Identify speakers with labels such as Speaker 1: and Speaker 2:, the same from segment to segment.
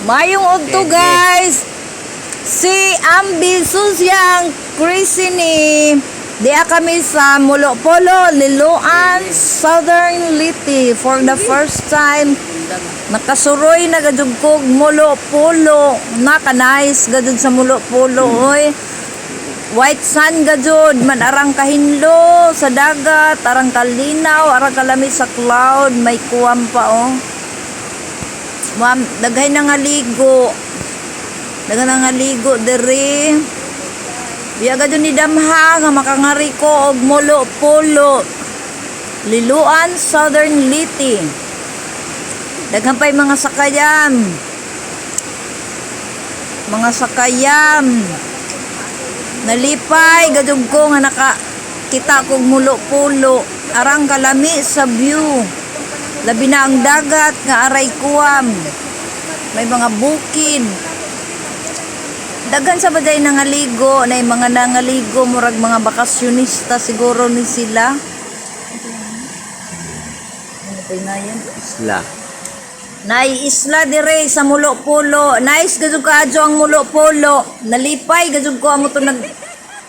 Speaker 1: Mayong udto, guys. Si Ambi Susyang Crazy ni. Diha kami sa Molopolo, Liloan, Southern Leyte for the first time. Nakasuroy na gajud kog Molopolo. Naka-nice gajud sa Molopolo, oy. White sand gajud, man arang kahinlo sa dagat, arang kalinaw, arang kalami sa cloud, may kuwam pa, oh. Ma'am, daghay na nga ligo. Daghay na nga ligo diri. Biya gajud ni damha nga makangari ko og Molopolo. Liloan, Southern Leyte. Daghan pa'y mga sakayan. Mga sakayan. Nalipay gajud ko nga naka kita kog Molopolo. Arang kalami sa view. Labi na ang dagat nga aray kuwam. May mga bukid. Daghan sa baday nangaligo, na mga nangaligo, murag mga bakasyonista siguro ni sila. Ano pa na yan?
Speaker 2: Isla.
Speaker 1: Nay isla dire sa Molopolo. Nice gajud kaadyo ang Molopolo. Nalipay gajud ko amo to nag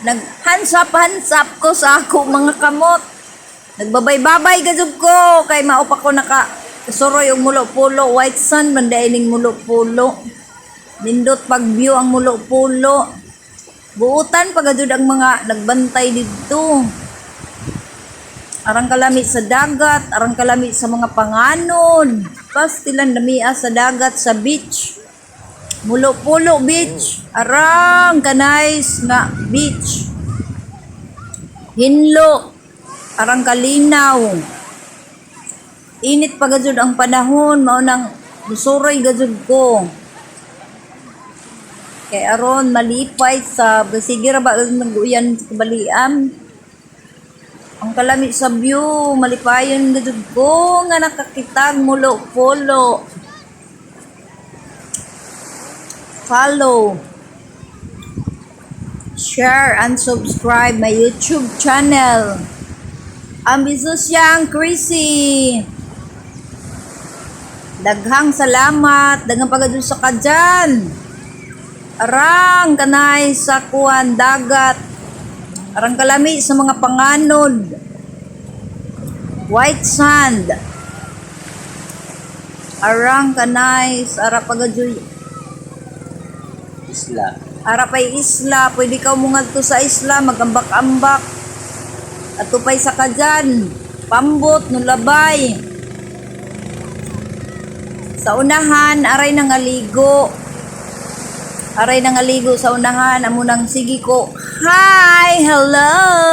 Speaker 1: nag hands up ko sa ako mga kamot. Nagbabay-babay gajud ko kay mao pa ko naka suroy og Molopolo. White sand man diay ning Molopolo. Nindot pag view ang Molopolo. Buutan pa gajud ang mga nagbantay didto. Arang kalami sa dagat, arang kalami sa mga panganod. Pastilan lamia sa dagat, sa beach. Molopolo Beach. Arang ka-nice nga beach. Hinlo. Arang kalinaw. Init pa gajud ang panahon, mao nang musuroy gajud ko. Kay aron malipay sa sige ra ba nag-uyan sa kabalian. Ang kalami sa view, malipayon gajud ko nga nakakitag Molopolo. Follow, share, and subscribe my YouTube channel. Ambisusyang Chrissy. Daghang salamat, daghang pagadul sa kadyan. Arang kanay sa kuan dagat. Arang kalami sa mga panganod. White sand. Arang kanay ara pagajoy.
Speaker 2: Isla.
Speaker 1: Ara pay isla, pwede ka mungadto sa isla, magambak-ambak. Ato pay sa kadyan, pambot, nulabay. Sa unahan, aray nangaligo. Aray nangaligo sa unahan, amo nang sige ko. Hi, hello.